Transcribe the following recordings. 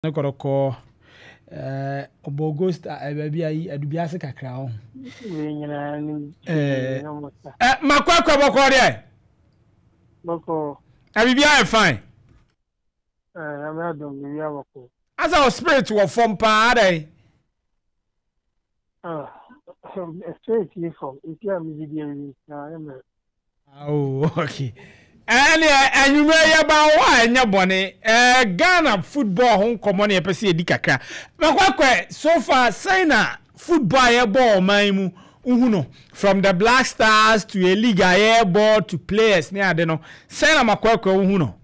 Ne kɔrɔkɔ ɛɛ ɔbɔ ghost a baabi a yi adubiase kakra ho. Wei nyinaa ne ɛɛ ɛ makɔ akɔ bɔkɔ deɛ. Bɔkɔ. Na biribi ayɛ fine. Ɛɛ nyame adom biribi abɔkɔ. Asa wɔ spirit wɔ fam paa adɛn. Ah, spirit ni fam nti a megye di awie na ayɛ mmerɛ. Oh, okay. Ɛne anwummerɛ yɛba hɔ a ɛnyɛ bɔne. Ɛɛ Ghana football ho nkɔmmɔ na yɛpɛ sɛ yɛdi kakra. Makwakwa, so far sɛn na football a yɛbɔ ɔman mu wohu no from the Black Stars to a league a yɛbɔ to players ne ade no sɛn na Makwakwa wohu no?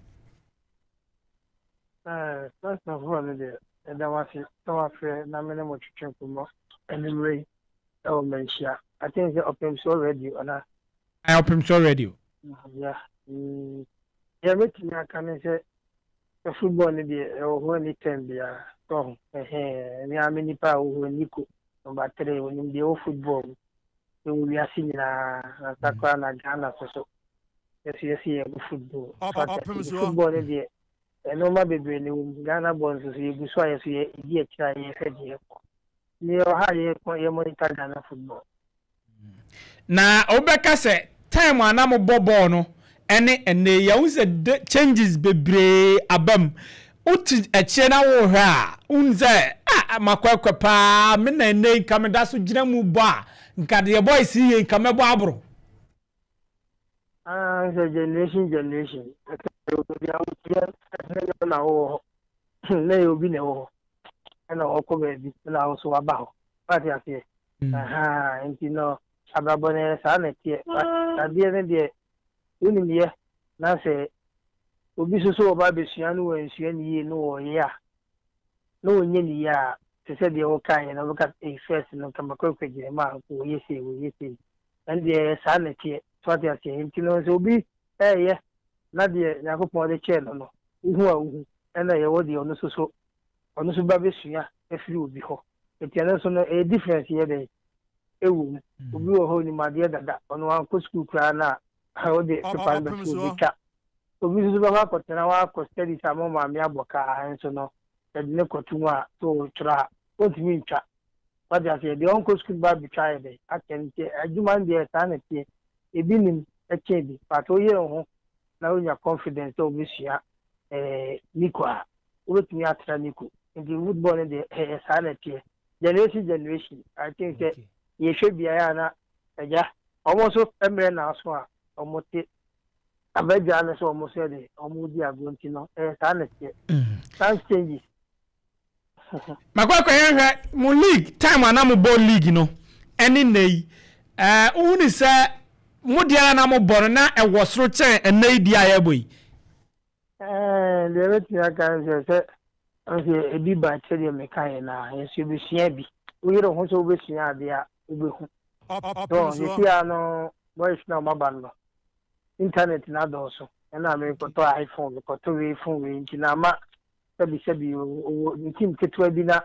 Ɛɛ first of all no deɛ ɛda wase sɛ wafrɛ na me ne mo twetwe nkɔmmɔ anwummerɛ yi ɛwɔ Manhyia. I think sɛ Ɔpemsoɔ Radio anaa? Ae, Ɔpemsoɔ Radio. Yeah. Mm. Deɛ mɛtumi aka ne sɛ football no deɛ ɛwɔ hɔ any time biara. So ho. Ɛhɛn. Me ara me nipa a wɔ hɔ Nico number three onim deɛ ɛwɔ football mu. Ɛwɔ wiase nyinaa ansa koraa na Ghana so so. Yɛso yɛsi yɛbɔ football. So ate aseɛ. Football no deɛ nneɛma bebree na ɛwɔ mu. Ghana ball nso so yɛgu so a yɛso yɛdi akyire a yɛhwɛ deɛ ɛkɔ. Yɛ wɔ ha yɛ yɛ monitor Ghana football. Na wobɛka sɛ time a na mobɔ bɔɔl no ɛne ɛnɛ yi yɛhu sɛ changes bebree aba mu. Wote akyire na wohwɛ a wohu sɛ ah makɔɛkɔ paa me na ɛnɛ yi nka meda so gyina mu bɔ a nka deɛ boys yi yɛ nka mɛbɔ aboro. Ah, sɛ generation generation ɛsɛ obi a wotia ɛsɛ na wowɔ hɔ na yɛ obi na ɛwɔ hɔ ɛna ɔkɔ baabi ɛna wo so waba hɔ wate aseɛ mm. Nti no abrabɔ no yɛ saa na ɛteɛ adeɛ no deɛ wonim yɛ na sɛ obi so so wɔba abɛsua no wɔansua ne yie no wɔyɛ a na wɔnyɛ ne yie a te sɛ deɛ wokaeɛ no wobɛka ei first no nka makɔkɔ gyina mu a wɔyɛ sei wɔyɛ sei ɛno deɛ ɛyɛ saa na ɛteɛ so ate aseɛ nti no sɛ obi ɛyɛ na deɛ Nyankopɔn de kyɛɛ no no wohu a wohu ɛna yɛwɔ deɛ ɔno nso so ɔno nso ba bɛsua afiri obi hɔ nti ɛno nso no ɛyɛ difference yɛ dɛn ɛwɔ mu obi wɔ hɔ onim adeɛ dada ɔno wankɔ sukuu koraa no a wode pepa no bɛto obi twa obi nso so bɛkɔ akɔtena hɔ akɔ studies a mo maame abɔ kaa nso no yɛde ne kɔto mu a so ɔtwerɛ a ɔntumi ntwa wate aseɛ deɛ ɔnkɔ sukuu ba abɛtwa ayɛ dɛn akyɛ nti adwuma no deɛ saa na ɛteɛ ebi nim ɛkyɛn bi but woyere wo ho na wonya confidence sɛ wobɛsua ɛɛ niko a wobɛtumi atra niko nti football no deɛ ɛyɛ saa na ɛteɛ generation generation I think sɛ yɛhwɛ biara a na agya wɔn nso mmerɛ na aso a wɔn te abadwa no sɛ wɔn nso yɛ de wɔn di agorɔ nti no ɛyɛ saa na ɛteɛ times changes. Makɔ akɔ yɛn hwɛ mo league time a na mo bɔ league no ɛne nnɛ yi ɛɛ wohu ne sɛ mo deɛ na mo bɔ no na ɛwɔ soro kyɛn ɛnnɛ yi deɛ a yɛbɔ yi. Ɛɛ deɛ ɛbɛtumi aka ne sɛ sɛ ɔsɛ ebi ba kyɛ deɛ meka yɛ na yɛnso yɛbɛsua bi woyere ho sɛ wobɛsua adeɛ a wobɛhu so sisi a no boys na ɔmaba no internet na adɔɔso ɛna mekɔtɔ iPhone mekɔtɔ wei phone wei nti na ama sɛbisɛbi ɔwɔ ne team ketewa bi na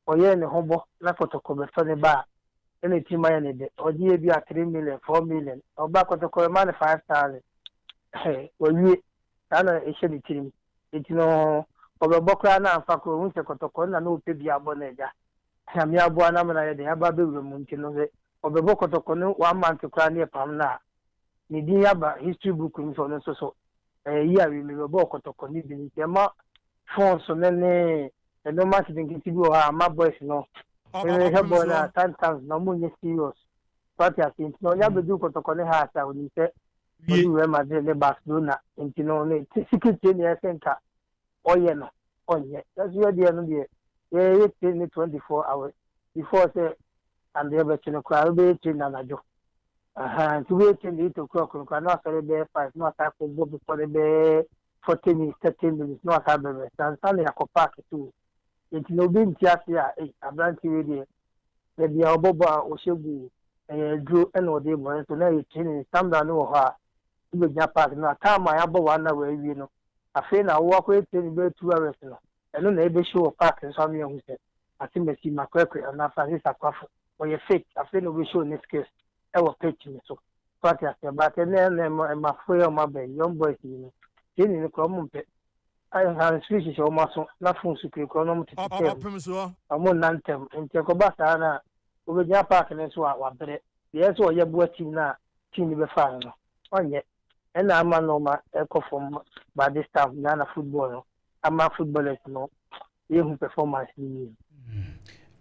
ɔyɛɛ ne ho bɔ na kɔtɔkɔ bɛfɛ ne ba a, ɛna team ayɛ ne dɛ. Ɔgye ebi a 3 million, 4 million. Ɔba kɔtɔkɔ ɛma no 5,000. Wawie. Saa na ɛhyɛ ne tirim. Nti no ɔbɛbɔ koraa na amfa koraa ohun sɛ kɔtɔkɔ na na ɔpɛ bi abɔ no agya. Nyame aboa no ama no ayɛ dɛn aba abɛwura mu nti no sɛ ɔbɛbɔ kɔtɔkɔ no one month koraa ne ɛpam no a, ne din aba history book mu sɛ ɔno nso so ɛyɛ yi a wei mebɛbɔɔ kɔtɔkɔ ne bi nti ɛma phone so ne ne nneɛma nketenkete bi wɔ hɔ a ama boys no mehwɛ bɔɔl no a sometimes na ɔmo nyɛ serious wate ase nti na ɔnya bɛdu kɔtɔkɔ ne ha ase a onim sɛ ɔdu Real Madrid ne Barcelona nti no ne secret training ɛsɛ nka ɔyɛ no ɔnyɛ yɛso yɛ deɛ no deɛ yɛyɛ train ne 24 hours before sɛ adeɛ bɛkye no koraa wobɛyɛ train anadwo nti wobɛyɛ train 8 o'clock no koraa na wasɔre bɛyɛ 5 na wasa akɔ bɔ bepɔ no bɛyɛ 40 minutes, 30 minutes na wasa bɛbɛ ansa na yɛakɔ park so nti na obi nte ase a ei aberante wei deɛ baabi a ɔbɔ bɔ a ɔhyɛ gu ɛyɛ aduro ɛna ɔde bɔ nso na ɛyɛ training stamina no wɔ hɔ a wobɛgyina park no a time a yɛabɔ one hour awie no afei na wowɔ akɔyɛ training bɛyɛ 2 hours no ɛno na ɛbɛhyɛ wɔ park nso ama yɛahu sɛ Asemasi Makwekwe anaa Francis Akwafo ɔyɛ fake afei na ɔbɛhyɛ ne skills ɛwɔ pitch no so so ate aseɛ but ɛnɛ ɛna ɛmafo yɛ ɔmo aba yi young boys yi no training no koraa ɔmo mpɛ. Hands-free hyehyɛ wɔn aso na phone so kurakura na wɔn tete kaa mu. Wɔn nna ntɛm. Nti ɛkɔba saa no a, wobɛgyina park no so a wabrɛ. Deɛ ɛsɛ sɛ ɔyɛ boa team no a team no bɛfaa no no, ɔnyɛ. Ɛna ama nnoɔma ɛkɔ fam by this time Ghana football no ama footballers no yɛhu performance no yie.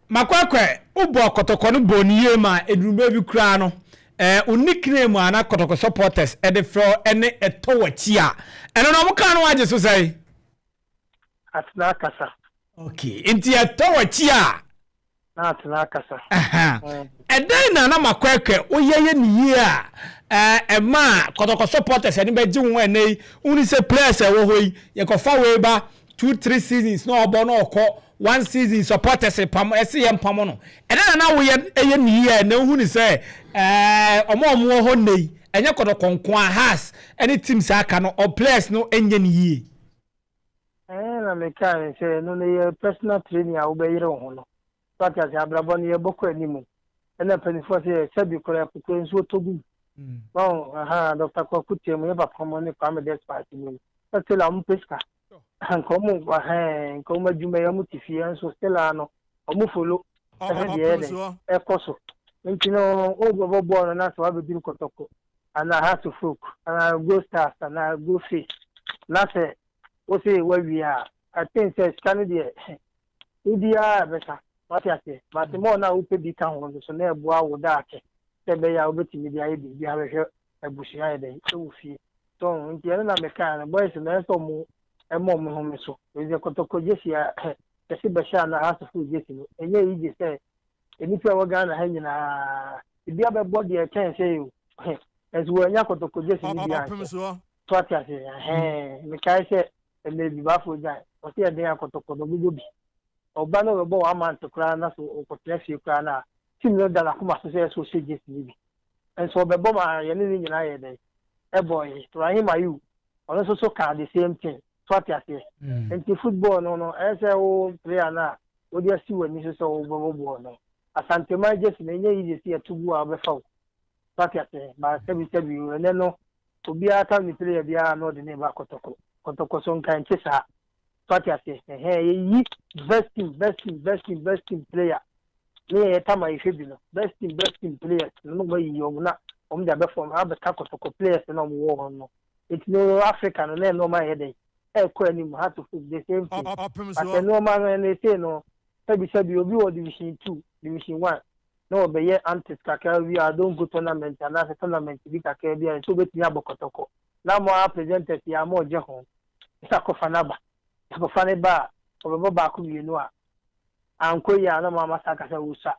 Makwakwa, wobɔ kɔtɔkɔ no bɔɔ no yie ma ɛduru baabi koraa no, eh, wo nickname a na kɔtɔkɔ supporters de frɛ wo ne ɛtɔ w'akyi a, ɛno no wɔn kaa no wagye so sɛn? Atena akasa. Okay, nti ɛtɔ w'akyi a. Na atena akasa. Ɛdɛn na na Makwɛkwɛ woyɛ yɛ ne yie a ɛma kɔtɔkɔ supporters ani bɛgye wo ho ɛnɛ yi? Wone sɛ players a ɛwɔ hɔ yi, yɛkɔfa wei ba 2, 3 seasons na ɔbɔ na ɔkɔ, one season supporters pam ɛse yɛ mpam no. Ɛdɛn na na woyɛ ɛyɛ ne yie a ɛnɛ wohu ne sɛ ɔmo a ɔmo wɔ hɔ nnɛ yi, ɛnyɛ kɔtɔkɔ nko a, Hearts ɛne teams a aka no, ɔ players no nyɛ ne yie? Ɛɛ na mekaa no sɛ ɛno no yɛ personal training a wobɛyere wo ho no. So ate aseɛ? Abrabɔ no yɛbɔ kɔ anim. Ɛna mpanimfoɔ sɛ sɛbi koraa ɛpo koraa nsuo tɔ gu mu. Wahu? Ahaa, Doctor Kwaku Team, yɛ papa mo ne Kwame Despite mu no. Sɛ still a wɔn pɛ sika. Nka wɔn ɛhɛn, nka wɔn adwuma yi wɔn te fie nso still a no wɔn follow ɛhwɛ deɛ ɛyɛ dɛn ɛkɔ so. Nti no wobɛbɔ bɔɔl no na sɛ wabɛduru Kɔtɔkɔ anaa Hearts of Oak anaa Gold Stars anaa Gold Face na sɛ wose wawie a, I think sɛ sika no deɛ wodi ara ɛbɛsa. Wate aseɛ? But more no a wopɛ bi ka ho no so na ɛboa wo daakye sɛ ɛbɛyɛ a wobɛtumi de ayɛ biribi abɛhwɛ abusua ayɛ dɛn ɛwɔ fie. So nti ɛno na mekaa no, boys no ɛsɛ sɛ ɔmo ɛma ɔmo home so. Ɛfiri sɛ kɔtɔkɔ gyesi a kɛse bɛhyɛ anaa Hearts of Oak gyesi no, ɛnyɛ easy sɛ nnipa a ɛwɔ Ghana ha nyinaa ebi abɛbɔ deɛ ɛkyɛn sɛ o, nso wɔanya kɔtɔkɔ gyesi no bi anhyɛ. So ate aseɛ? Ɛhɛn, mekae sɛ mmerɛ bi Bafo gyae, ɔse ɛden a kɔtɔkɔ no ɔbɛbɔ bi. Ɔba na ɔbɛbɔ one month koraa na so ɔkɔtena fie koraa no a, team no da n'akoma so sɛ ɛsɛ ɔhyɛ jersey no bi. Nso ɔbɛbɔ ma yɛne no nyinaa yɛ dɛn? Ɛbɔe. Rahim Ayew, ɔno nso so kaa the same thing. So ate aseɛ? Nti football no no, ɛyɛ sɛ wo player no a wode asi w'ani so sɛ wobɛbɔ bɔɔl no, Asanteman jersey no, ɛnyɛ easy sɛ yɛto gu a wobɛfa o. So ate aseɛ? But sɛbi sɛbi o, ɛnɛ no, obiara tam ne player biara na ɔde ne ba kɔtɔkɔ. Kɔtɔkɔ so nka ɛnte saa. So ate aseɛ? Ɛhɛn, yɛyi best team, best team, best team, best team player. Ne yɛyɛ tam a yɛhwɛ bi no, best team, best team players no na wɔayiyi wɔn na wɔn de abɛfam abɛka kɔtɔkɔ players na wɔn wɔ hɔ no. Nti no Africa no na nneɛma yɛ dɛn? Ɛrekɔ anim, Hearts of Oak the same thing. But nneɛma no ɛno esei no, sɛbi sɛbi obi wɔ division 2, division 1 na wɔbɛyɛ antics kakra bi a donko tournament anaasɛ tournament bi kakra bi a nso wobɛtumi abɔ kɔtɔkɔ na mo ara presenters yi a mo regye ho na akɔfa no aba. Akɔfa no ba a, ɔbɛbɔ baako mmienu a ankɔ yie a na mo ama saa aka sɛ wosua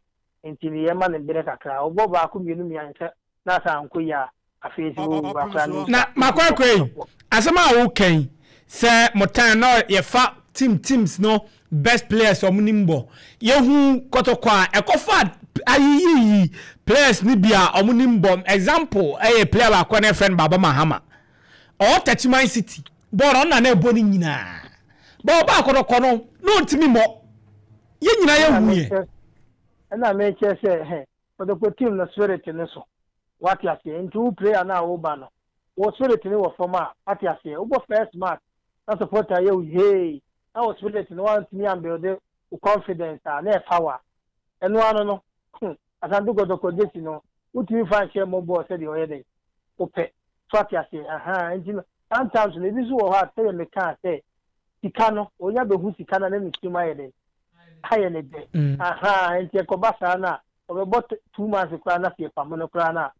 nti no yɛma no berɛ kakra. Ɔbɔ baako mmienu mmiɛnsa na sɛ ankɔ yie a afei nso wo akora no Na makɔ yi, asɛm a woka yi, sɛ mo time na yɛfa team teams no best players ɔmo nim bɔ, yɛhu kɔtɔkɔ a ɛkɔfa ayiyiyi players no bi a ɔmo nim bɔ. Example ɛyɛ player baako a na yɛfrɛ no Baba Mahama. Ɔwɔ Techiman City, bɔɔl no ɔno na na ɛbɔ no nyinaa. But ɔbaa kɔtɔkɔ no, na ɔntumi mmɔ. Yɛn nyinaa yɛhu yɛ. Ɛna mekyerɛ sɛ Kotoko team no spirit no so wate aseɛ nti wo player no a woba no wo spirit no wɔ fam a wate aseɛ wobɔ first match na supporter yɛ wo hey na wo spirit no wantumi ambuilde wo confidence a na ɛfa wo a ɛno ano no hmm Asante Kotoko jersey no wotumi fa nhyɛ mmɔ bɔɔl sɛdeɛ ɔyɛ dɛn wopɛ so ate aseɛ ahaa nti no sometimes no ebi nso wɔ hɔ a sɛdeɛ mekaa sɛ sika no onya bɛhu sika no a na ne tirim ayɛ dɛn ayɛ ne dɛ ahaa nti ɛkɔba saa no a ɔbɛbɔ 2 months koraa na sɛ yɛpam no koraa no a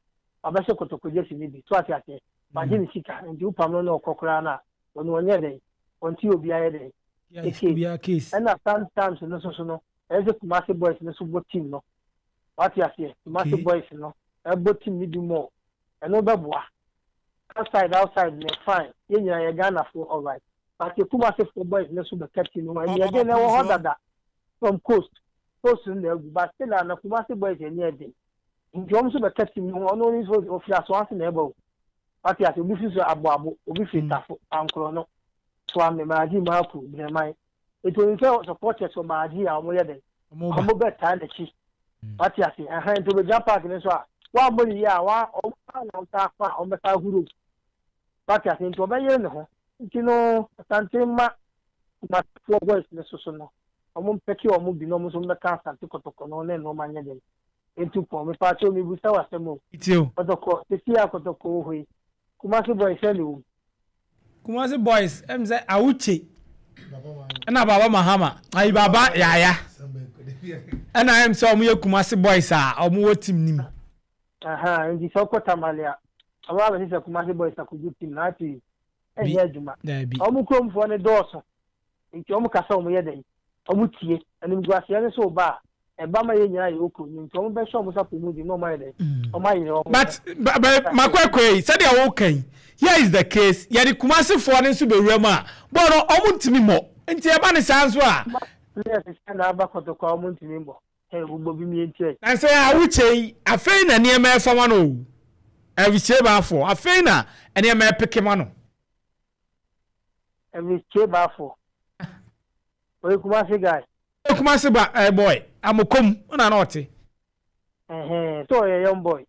wabɛhyɛ kotoko jersey no bi so ate aseɛ wagye ne sika nti wopam no na ɔkɔ koraa no a ɔno ɔnyɛ dɛn ɔnte obi ayɛ dɛn case. Ɛna sometimes no nso so no ɛyɛ sɛ Kumasi boys no so bɔ team no wate aseɛ Kumasi boys no ɛbɔ team no bi more ɛno bɛboa outside outside no fine yɛn nyinaa yɛ Ghanafoɔ alright but Kumasi foɔ boys no so bɛka team no ho ɛni ɛden na ɛwɔ hɔ dada from coast coast no na agu but still a na Kumasi boys ani ɛden nti wɔn nso bɛka team no ho ɔno nso ofiri aso ase na ɛba o wate ase obi fi so aboabo obi fi tafo ankorɔ no so ame maagye maaku brɛman etu onim sɛ supporters wɔ maagye a wɔn yɛ dɛ wɔn bɛ taa n'akyi wate ase ɛhɛn nti obegyina park no so a wɔammɔ ne yie a wɔn a na wɔn sa akɔ a wɔn bɛsa ahuro wate ase nti ɔbɛyere ne ho. Nti no Asante mma Kumasefoɔ boys no soso no, ɔmo mpɛke ɔmo bi na ɔmo nso mmɛka Asante Kɔtɔkɔ no ne nnoɔma nyɛ den ntu pɔn. Mepaakyɛw mebusa wo asɛm o. Metie o. Kɔtɔkɔ, sesie a Kɔtɔkɔ wɔ hɔ yi, Kumasi boys sɛn na ɛwɔ mu? Kumasi boys ɛm sɛ Awuche ɛna Baba Mahama ayi Baba Yaya ɛna ɛm sɛ ɔmo yɛ Kumasi boys a ɔmo wɔ team nim. Aha, nti sɛ ɔkɔ Tamale a, ɔmo abɛsi sɛ Kumasi boys akogu team na ati ɛnyɛ adwuma. Ɔmo kuromfoɔ no dɔɔso nti ɔmo kasa ɔmo yɛ dɛn? Ɔmo tie. Animguaseɛ no so ba a, ɛba ma yɛn nyinaa yɛwɔ kurom no nti ɔmo bɛhyɛ ɔmo sapɔ mu den na ɔmo ayɛ dɛn? Ɔmo ayere ɔmo ho. But but Makwakwe yi sɛdeɛ woka yi here is the case yɛde Kumasefoɔ no nso bɛwura mu a bɔɔl no ɔmo ntumi mmɔ nti ɛba no saa nso a. Players sɛn na aba Kɔtɔkɔ a ɔmo ntumi mmɔ? Hey, wobɔ bi mie nkyɛn. Na sɛ awokyɛ yi afei na nneɛma ɛfa ma no o Elvis Kyebafo afei na nneɛma ɛpeke ma no. Elvis Kyebafo ɔyɛ Kumasi guy. Ɔyɛ Kumasi ba eh, boy Amokom na na ɔte. Ɛhɛn, so ɔyɛ young boy.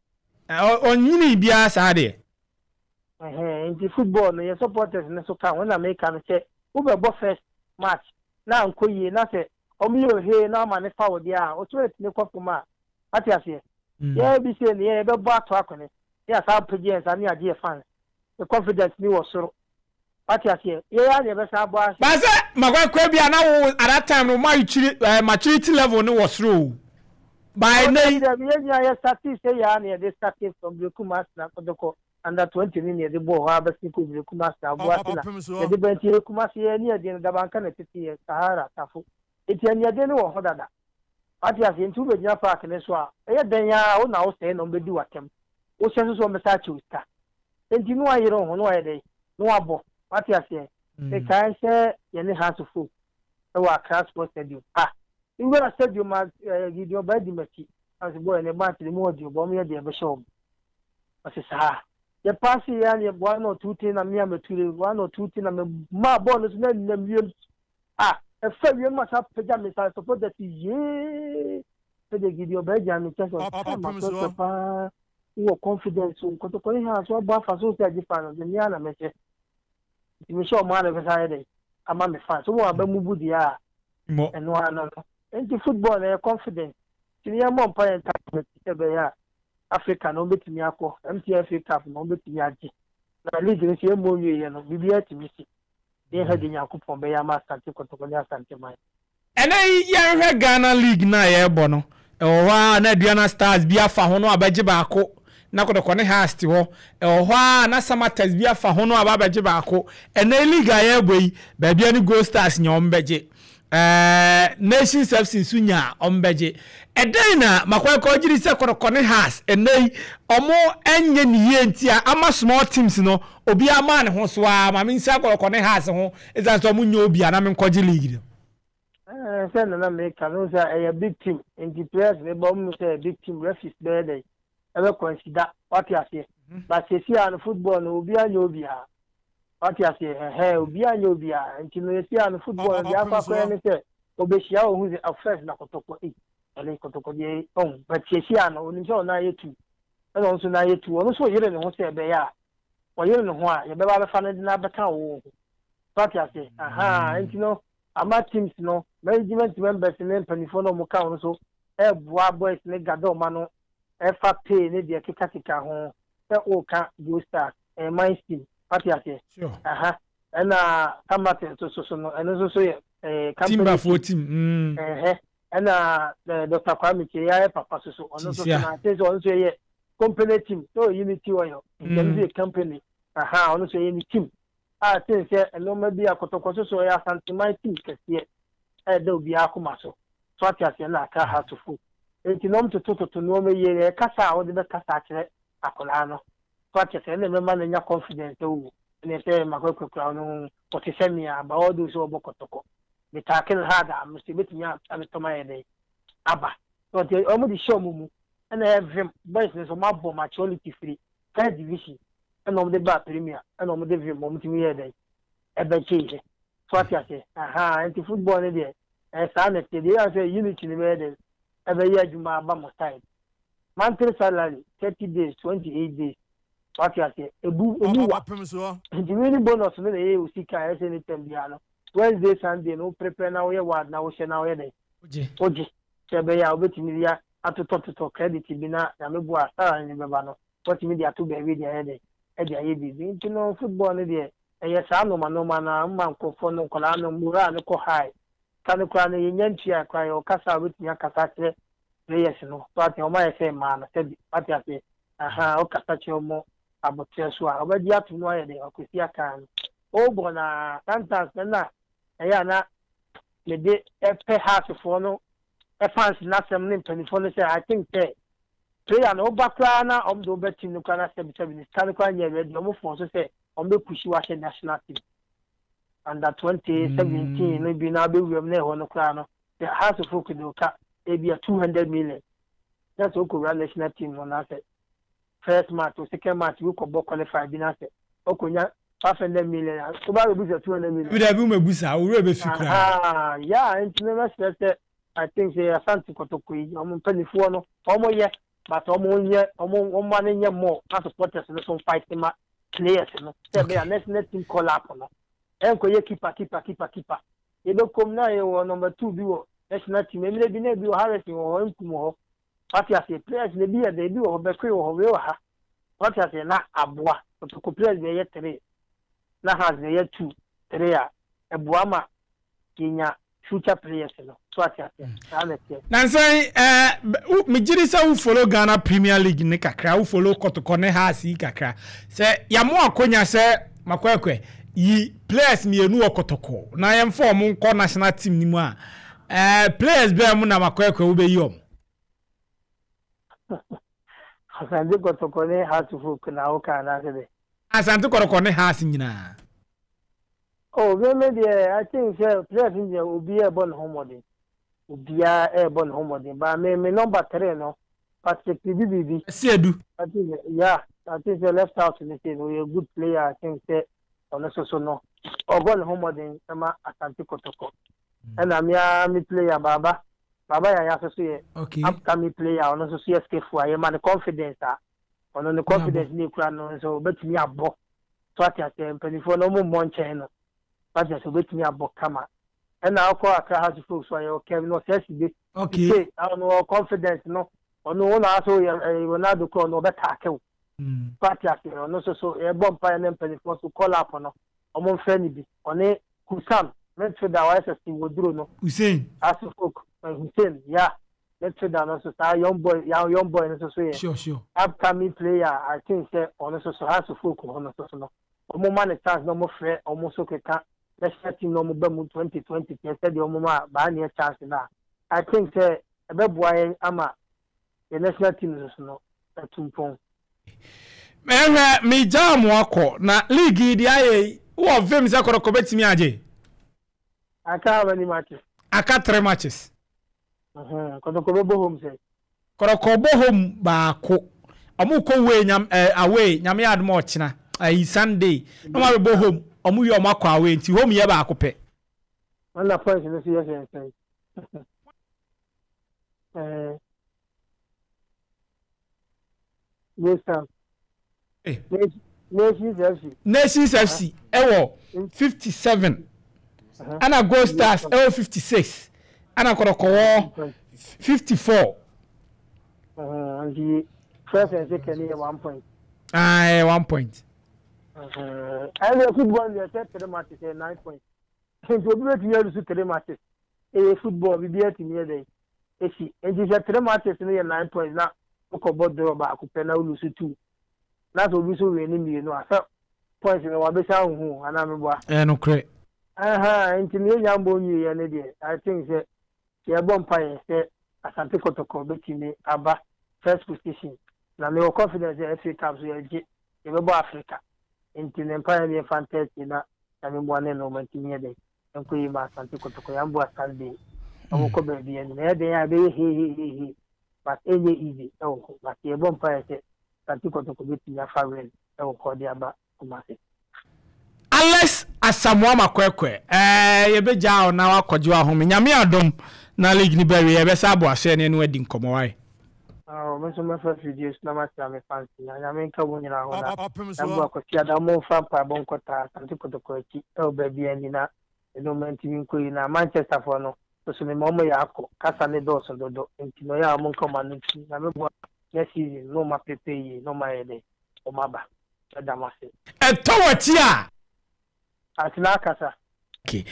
Ɔnyini biara saa deɛ. Ɛhɛn, nti football no yɛ supporters no so ka ho na meka no sɛ wobɛbɔ first match na ankɔ yie na sɛ wɔn yɛ ohee na ama ne fa wo deɛ a wo spirit ne kɔ fam a wate aseɛ. Yɛ bi sei ne yɛ yɛbɛbɔ ato akɔne ne yɛasan apagya yɛn nsa ne yɛagye yɛ fans yɛ confidence ne wɔ soro wate aseɛ yɛ yɛ a na yɛbɛsan abɔ ahyɛ. But sɛ makwakwa bi a na wo at that time no maturity level no wɔ soro o by Oh ɛnɛ dabi yi. dabi yɛn nyinaa yɛ startee sɛ yɛ a na yɛde startee from Berekum Arsenal Kotoko under 20 ne na yɛde bɔɔ hɔ ara bɛsen kɔ Berekum Arsenal Obuasi na yɛde ba nti yɛ Kumasi yɛ ani ɛden no Dabanka na ɛtete yɛ Sahara Tafo nti aniɛden no wɔ hɔ dada wate aseɛ nti wobɛgyina park no so a ɛyɛ dɛn ara wo na wosɛe na wɔbɛdi w'atɛm wohyɛ nso so wɔbɛsan akyɛ wo sika nti na wayere wo ho na wayɛ dɛn na wabɔ wate aseɛ mekae sɛ yɛne Hearts of Oak ɛwɔ Accra Sports Stadium ah nwura stadium a eh, Gideon baa di m'akyi ase bɔɔ yɛne match no mu ɔde ɔbɔ wɔn yɛ deɛ ɛbɛhyɛ wɔn ɔse saa yɛ paase yɛ a ne one or two thing na me a mɛture one or two thing na me maa bɔɔl no so na nam wiem ah ɛfa wiem ma saa pagya me sa supporters yee sɛdeɛ Gideon baa gyina me nkyɛn sɛ ɔsɛ ma sɛ paa wowɔ confidence o nkɔtɔkɔ ne ha so abɔ afa so sɛ agye fa no de me a na mɛhyɛ nti mehyɛ ɔmo a na ɛbɛsa ayɛ dɛ ama me fans wɔn aba mu bu deɛ a ɛno ano no nti football na ɛyɛ confidence nti ne yɛmmɔ mpa yɛn ntadeɛ sɛ ɛbɛyɛ a Africa na wɔbɛtumi akɔ MTN FA Cup na wɔbɛtumi agye na league no sɛ yɛmmɔ nwieɛ no biribiara tumi si yɛhwɛ deɛ Nyankopɔn bɛyɛ ama Asante Kɔtɔkɔ ne Asante man. Ɛnɛ yi yɛnhwɛ Ghana league no a yɛrebɔ no, ɛwɔ hɔ a na Aduana Stars bi afa ho no abɛgye baako, na Kɔtɔkɔ ne Hearts te hɔ. Ɛwɔ hɔ a na Samatex bi afa ho no aba abɛgye baako. Ɛnɛ yi league a yɛrebɔ yi, baabi a ne Gold Stars nya wɔn bɛgye. Ɛɛ Nations FC nso nya a wɔn bɛgye. Ɛdɛn na Makwakwa gye di sɛ Kɔtɔkɔ ne Hearts ɛnɛ yi wɔn nyɛ ne yie nti a ama small teams no obiara maa ne ho so ara ma mensia Kɔtɔkɔ ne Hearts ho ɛsiane sɛ wɔn nyɛ obi a na menkɔgye league no. Ɛɛ sɛ nana meka no sɛ ɛyɛ big team nti players ne ba wɔn sɛ ɛyɛ big team referees bɛyɛ dɛ ɛbɛ consider wate aseɛ but sɛsi a no football no obiara nyɛ obiara wate aseɛ ɛhɛn obiara nyɛ obiara nti no yɛsi a no football no deɛ akɔ akɔyɛ ne sɛ obehyia ohun sɛ first na kɔtɔkɔ ei ɛne kɔtɔkɔ deɛ ɔn but sɛsi a no onim sɛ ɔno ayɛ tu ɛna ɔno nso n'ayɛ tu ɔno nso ɔyere ne ho sɛ ɛbɛyɛ a ɔyere ne ho a yɛbɛba abɛfa no de no abɛka wo ho wate aseɛ aha nti no ama teams no management members ne mpanimfoɔ no a wɔka ho no so ɛreboa boys ne gada ɔma no ɛfa pay ne deɛ kekakeka ho sɛ ɔreka Gold Stars ɛyɛ mines team wate aseɛ aha ɛna Samatex nso so so no ɛno nso so yɛ ɛɛ company Timbafoɔ team ɛhɛ ɛna ɛɛ Dr. Kwame Kyei ayɛ papa so so ɔno nso so na ate sɛ ɔno nso yɛ company team sɛ ɔyɛ Unity Oil nti ɛno nso yɛ company aha ɔno nso yɛ ne team a sen sɛ nneɛma bi a kɔtɔkɔ so so ɛyɛ Asanteman team kɛseɛ a ɛda obiara akoma so so ate aseɛ na Accra Hearts of Oak nti na ɔmo totototo nneɛma yie na ɛkasa a wɔde bɛkasa akyerɛ akwadaa no so ate aseɛ ɛna ɛbɛma no anya confidence sɛ o ɛna sɛ makɔkɔkura no ɔte sɛ mea aba ɔdo sɛ ɔbɔ kɔtɔkɔ metaake no hard a mesɛ ebɛtumi abɛtɔm ayɛ dɛn aba so ɔte ɔmo de hyɛ ɔmo mu ɛna ɛyɛ vim boys no nso ɔmo abɔ maturity firi first division ɛna ɔmo de ba premier ɛna ɔmo de vim ɔmo tumi yɛ dɛn ɛbɛgye yɛ so ate aseɛ aha nti football no deɛ ɛyɛ saa na ɛteɛ deɛ yɛ sɛ unity no bɛyɛ dɛn ɛbɛyɛ adwuma aba mo side monthly salary 30 days, 28 days. Wate aseɛ? Ebu, emu wa. Nti winning bonus no na ɛyɛ wo sika a ɛsɛ ne tɛm biara no. Wednesday, Sunday no wo prepare na woyɛ ward na wohyɛ na woyɛ dɛn? Wogye. Sɛ ɛbɛyɛ a wobɛtumi de atotɔtotɔ credit bi na Nyame boa a salary no bɛba no, woatumi de ato baabi de ayɛ dɛn? De ayɛ biribi. Nti no football no deɛ ɛyɛ saa nnoɔma nnoɔma no ara, woma nkurɔfoɔ no, nkwadaa no morale no kɔ high. Sika no koraa no yɛnnya ntuae koraa, yɛwɔ kasa a wobɛtumi akasa akyerɛ players no. So ate, wɔn ayɛ sɛ mmaa no, sɛbi, wate aseɛ? Ahaa, wokasa kyerɛ wɔn aboterɛ so a, wɔbɛgye atom na wɔayɛ dɛn? Wɔakɔsi akan no. Wobɔ no ara, sometimes no na ɛyɛ a na mede pɛ Heartsfoɔ no fans no asɛm ne mpanimfoɔ no sɛ I think sɛ player no woba koraa na wɔn de wo ba team no koraa na sɛbi sɛbi ne sika no koraa nyɛ ready, wɔn force sɛ wɔn bɛ push wo ahyɛ national team under 20, 17 no bi na wobɛwura mu na ɛhɔ no koraa no the Hearts of Oak de wo ka ebia 200 million na sɛ wokɔwura national team no na sɛ first match o second match bi kɔbɔ qualify bi na sɛ wokɔnya 500 million a woba bɛbu sɛ 200 million. Dabi dabi womɛbu saa, wo werɛ bɛfi koraa. Ahaa yeah nti me mɛsrɛ sɛ I think sɛ Asante Kotoko yi wɔn mpanimfoɔ no wɔn yɛ but wɔn nyɛ wɔn wɔn ma no nyɛ more na supporters no so fight ma players no sɛ ɛbɛyɛ a national team call up no ɛnkɔyɛ keeper keeper keeper keeper yɛbɛkɔm na yɛwɔ number two bi wɔ national team mmerɛ bi na ebi wɔ Harrison wɔ hɔ Nkum wɔ hɔ wate aseɛ players na ebi yɛ dɛ ebi wɔ hɔ Bɛkoe wɔ hɔ wei wɔ ha wate aseɛ na aboa Kotoko players bɛyɛ three na Hearts bɛyɛ two three a ɛboa ma yɛnya future players no so ate aseɛ saa na ɛteɛ. Nansa yi eh, megye di sɛ wo follow Ghana Premier League ne kakra, wo follow Kɔtɔkɔ ne Hearts yi kakra. Sɛ yɛamo akonya sɛ Makwɛkwɛ yi players mmienu wɔ Kɔtɔkɔ na yɛmfa wɔn nkɔ national team no mu a, eh, players bɛn mu na Makwɛkwɛ wobɛyi wɔn? Asante Kɔtɔkɔ ne Hearts folk na woka anaasɛ dɛ? Asante Kɔtɔkɔ ne Hearts nyinaa. Oh me me deɛ I think sɛ players no deɛ obiara ɛbɔ ne ho mmɔden obiara ɛbɔ ne ho mmɔden but me me number three no Patrick bibi bibi. Asiedu. I think yeah I think sɛ left out no sei no ɔyɛ good player I think sɛ ɔno nso so no ɔbɔ ne ho mmɔden ɛma Asante Kotoko ɛna me ara me player Baaba Baaba Yaya nso so yɛ okay. upcoming player ɔno nso so yɛ skillful a yɛma no confidence a ɔno ne confidence no ekura no nso obetumi abɔ So ate aseɛ? Mpanimfoɔ no, wɔmmɔ nkyɛn no. So ate aseɛ? Wɔbɛtumi abɔ kama. Ɛna wokɔ Accra House of Folk so a, yɛwɔ Kevin Osei-Sibe. Okay. Sise, ɔno ɔwɔ confidence no. Ɔno wo na asɛ woyɛ ɛɛ Ronaldo koraa ɔno ɔbɛtaake wo. So ate aseɛ? Ɔno nso so yɛbɔ mpaeɛ na mpanimfoɔ nso call up no, wɔmfrɛ no bi. Ɔne Husam, midfielder a wayɛ sɛ Steve Oduro no. Hussein. House of Folk, Hussein, yeah. Midfielder no nso saa young boy young boy no nso so yɛ sure, sure. upcoming player I think sɛ ɔno nso so Hearts of Oak hɔ no nso so no wɔn ma ne chance na wɔn frɛ wɔn nso keka national team na wɔn ba mu 2020 kyerɛ sɛ deɛ wɔn ma baa neɛ chance no a I think sɛ ɛbɛboa yɛn ama yɛ national team nso so no atu mpɔn. Mɛhwɛ megyaa mo akɔ na league yi deɛ ayɛ yi wowɔ vim sɛ kɔtɔkɔ bɛtumi agye? Aka how many matches? Aka three matches. Kɔtɔkɔ bɛbɔ home sɛ. Kɔtɔkɔ bɔ home baako. Ɔmo kɔ away nyam ɛɛ away nyame yɛ adom a ɔkyena ɛyi Sunday na ɔmo abɛbɔ home ɔmo wie ɔmo akɔ away nti home yɛ baako pɛ. Ɛna points no so yɛ sɛn sɛn. Ɛɛ. West Ham. Eh. Nations FC. Nations FC ɛwɔ 57 ɛna Gold Stars ɛwɔ 56 ɛna Kɔtɔkɔ wɔ 54. Nti first and second yɛ one point. Ah, ɛyɛ one point. Ɛnna football yɛ sɛ three matches yɛ nine points. Nti obi betumi alusu three matches. Ɛyɛ football bibi atumi yɛ dɛ. Esi. Nti sɛ three matches no yɛ nine points na wokɔbɔ draw baako pɛ na wo lose two na sɛ obi nso win mmienu a sɛ points no wabɛsan ahuhu anaa meboa? Ɛyɛ nokorɛ. Ahaa nti no yɛnya mbɔ nwieɛ no deɛ I think sɛ yɛbɔ mpaeɛ sɛ Asante Kɔtɔkɔ bɛtumi aba first position na mewɔ confidence sɛ FA Cup so yɛgye yɛbɛbɔ Africa nti no mpaeɛ no yɛmfa ntaa akyire na Nyame mmoa ne nnoɔma ntumi nyɛ dɛn nkɔ yie ma Asante Kotoko yɛn boa Sunday ɔmo kɔ baabi ɛno ɛyɛ den a ɛbɛyɛ hehehehe but ɛnyɛ easy ɛwɔ hɔ but yɛbɔ mpaeɛ sɛ Asante Kotoko bɛtumi afa win ɛwɔ hɔ de aba Kumasi. Alex Asamoah Makwɛkwɛ ɛɛ yɛbɛgyaa wo na wakɔgye w'ahome. Nyame adom na league no bɛwie yɛbɛsa aboa so yɛne no adi nkɔmmɔ wae. Oh, me nso mɛfa fidie so na makyerɛ me fans nyinaa. Nyame nka mo nyinaa ho na ɛmboa Kwasiada momfa mpaebɔ nkɔtaa Asante Kotoko akyi ɛwɔ baabi a ni na nnoɔma ntumi nkɔ yie na Manchester foɔ no nso mema wɔn yɛ akɔ kasa ne dɔɔso dodo nti no ɛyɛ a wɔn nka wɔn ano ntum. Nyame boa next season na wɔn aprepare yie na wɔn ayɛ dɛ wɔn aba. Mɛda mo ase. Ɛtɔ w'akyi a. Atena akasa. Okay.